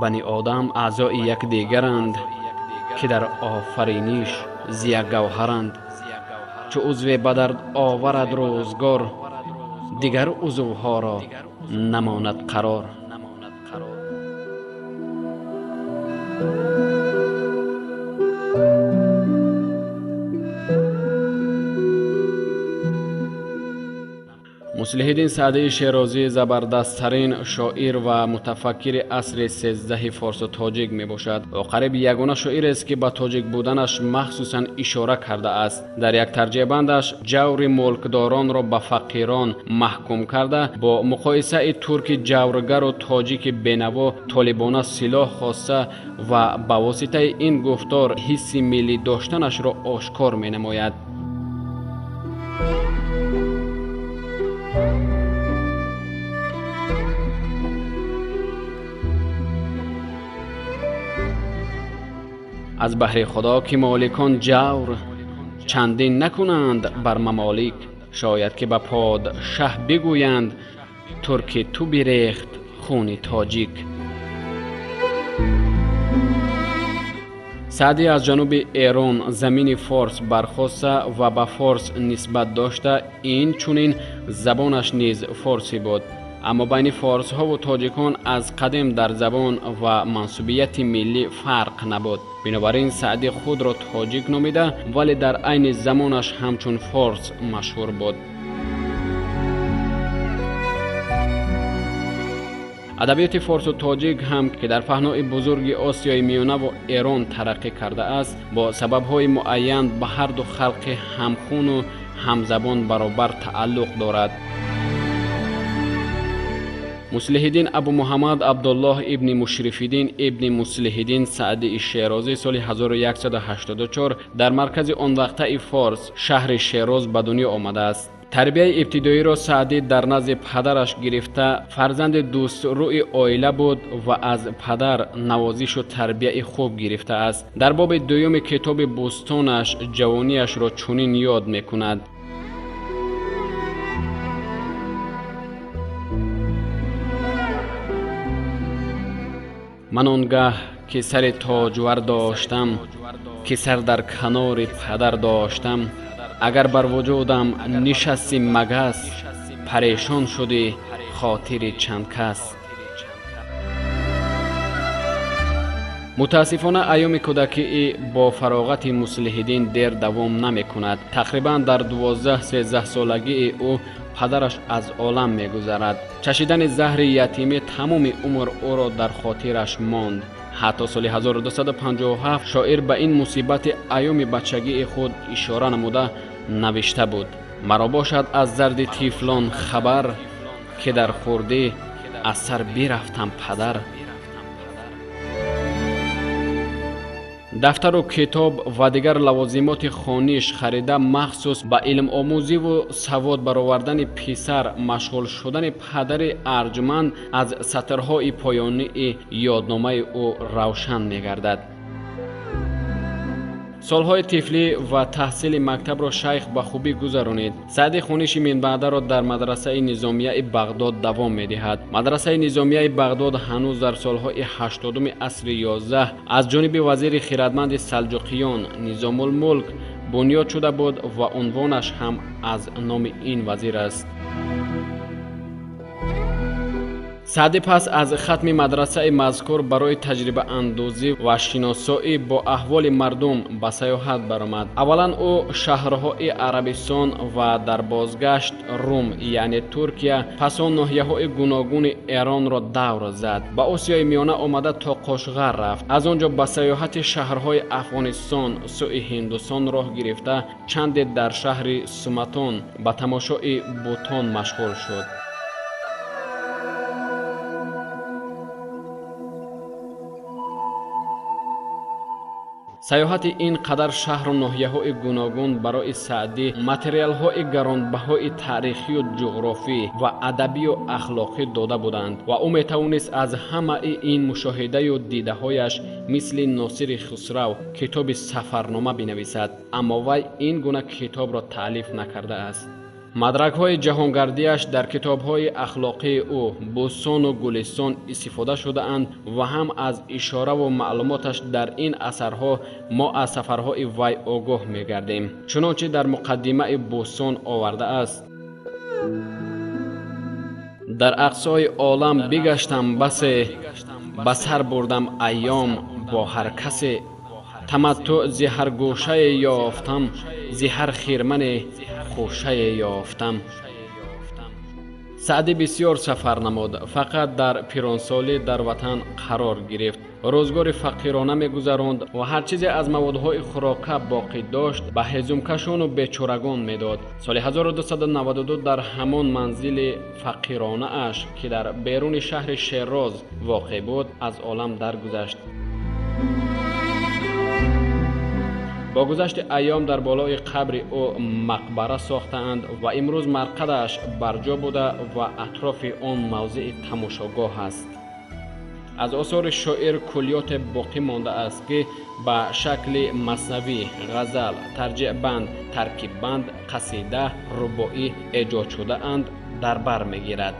Бани одам аъзои якдигаранд, ки дар офариниш зи як гавҳаранд. Чу узве ба дард оварад рӯзгор, дигар узвҳоро намонад қарор. Муслиҳиддин Саъдии Шерозӣ забардасттарин шоир ва мутафаккири асри сездаҳи форсу тоҷик мебошад. Ӯ қариб ягона шоирест, ки ба тоҷик буданаш махсусан ишора кардааст. Дар як тарҷеъбандаш ҷаври мулкдоронро ба фақирон маҳкум карда, бо муқоисаи турки ҷавргару тоҷики бенаво толибона силоҳ хоста ва ба воситаи ин гуфтор ҳисси миллӣ доштанашро ошкор менамояд. Аз баҳри Худо ки моликон ҷавр чандин накунанд бар мамолик, шояд ки ба подшаҳ бигӯянд турки ту бирехт хуни тоҷик. Саъдӣ аз ҷануби Эрон замини форс бархоста ва ба форс нисбат дошта, ин чунин забонаш низ форсӣ буд. Аммо байни форсҳову тоҷикон аз қадим дар забон ва мансубияти миллӣ фарқ набуд. Бинобар ин Саъдӣ худро тоҷик номида, вале дар айни замонаш ҳамчун форс машҳур буд. Адабиёти форсу тоҷик ҳам, ки дар паҳнои бузурги Осиёи Миёнаву Эрон тараққӣ кардааст, бо сабабҳои муайян ба ҳарду халқи ҳамхуну ҳамзабон баробар тааллуқ дорад. Муслиҳиддин Абу Муҳаммад Абдуллоҳ ибни Мушрифиддин ибни Муслиҳиддин Саъдии Шерозӣ соли 1184 дар маркази он вақтаи форс, шаҳри Шероз, ба дунё омадааст. Тарбияи ибтидоиро Саъдӣ дар назди падараш гирифта, фарзанди дӯстрӯи оила буд ва аз падар навозишу тарбияи хуб гирифтааст. Дар боби дуюми китоби Бӯстонаш ҷавониашро чунин ёд мекунад: ман он гаҳ ки сари тоҷвар доштам, ки сар дар канори падар доштам, агар бар вуҷудам нишасти магас, парешон шуди хотири чанд кас. Мутаассифона, айёми кӯдакии бо фароғати Муслиҳиддин дер давом намекунад. Тақрибан дар 12-13 солагии ӯ падараш аз олам мегузарад. Чашидани заҳри ятимӣ тамоми умр ӯро дар хотираш монд. Ҳатто соли 1257 шоир ба ин мусибати айёми бачагии худ ишора намуда навишта буд: маро бошад аз дарди тифлон хабар, ки дар хурдӣ аз сар бирафтам падар. Дафтару китоб ва дигар лавозимоти хониш харида, махсус ба илмомӯзиву савод баровардани писар машғул шудани падари арҷманд аз сатрҳои поёнии ёдномаи ӯ равшан мегардад. Солҳои тифлӣ ва таҳсили мактабро шайх ба хубӣ гузаронид. Саъдӣ хониши минбаъдаро дар мадрасаи низомияи Бағдод давом медиҳад. Мадрасаи низомияи Бағдод ҳанӯз дар солҳои 80-уми асри 11 аз ҷониби вазири хирадманди салҷуқиён Низомулмулк бунёд шуда буд ва унвонаш ҳам аз номи ин вазир аст. Саъдӣ пас аз хатми мадрасаи мазкур барои таҷрибаандӯзӣ ва шиносоӣ бо аҳволи мардум ба сайёҳат баромад. Аввалан ӯ шаҳрҳои Арабистон ва дар бозгашт Рум, яъне Туркия, пас он ноҳияҳои гуногуни Эронро давр зад. Ба Осиёи Миёна омада то Қошғар рафт. Аз он ҷо ба сайёҳати шаҳрҳои Афғонистон сӯи Ҳиндустон роҳ гирифта, чанде дар шаҳри Суматон ба тамошои бутон машғул шуд. Сайёҳати ин қадар шаҳру ноҳияҳои гуногун барои Саъдӣ материалҳои гаронбаҳои таърихию ҷуғрофӣ ва адабию ахлоқӣ дода буданд ва ӯ метавонист аз ҳамаи ин мушоҳидаю дидаҳояш мисли Носири Хусрав китоби сафарнома бинависад, аммо вай ин гуна китобро таълиф накардааст. Мадракҳои ҷаҳонгардиаш дар китобҳои ахлоқии ӯ Бӯстону Гулистон истифода шудаанд ва ҳам аз ишораву маълумоташ дар ин асарҳо мо аз сафарҳои вай огоҳ мегардем, чунончи дар муқаддимаи Бӯстон овардааст: дар ақсои олам бигаштам басе, ба сар бурдам айём бо ҳар касе, таматтӯъ зи ҳар гӯшае ёфтам, зи ҳар хирмане хӯшае ёфтам. Саъдӣ бисёр сафар намуд, фақат дар пиронсолӣ дар ватан қарор гирифт. Рӯзгори фақирона мегузаронд ва ҳар чизе аз маводҳои хӯрока боқӣ дошт ба ҳезумкашону бечорагон медод. Соли 1292 дар ҳамон манзили фақиронааш, ки дар беруни шаҳри Шероз воқеъ буд, аз олам даргузашт. Бо гузашти айём дар болои қабри ӯ мақбара сохтаанд ва имрӯз марқадаш барҷо буда ва атрофи он мавзеи тамошогоҳ аст. Аз осори шоир куллиёте боқӣ мондааст, ки ба шакли маснавӣ, ғазал, тарҷеъбанд, таркиббанд, қасида, рубоӣ эҷод шудаанд, дар бар мегирад.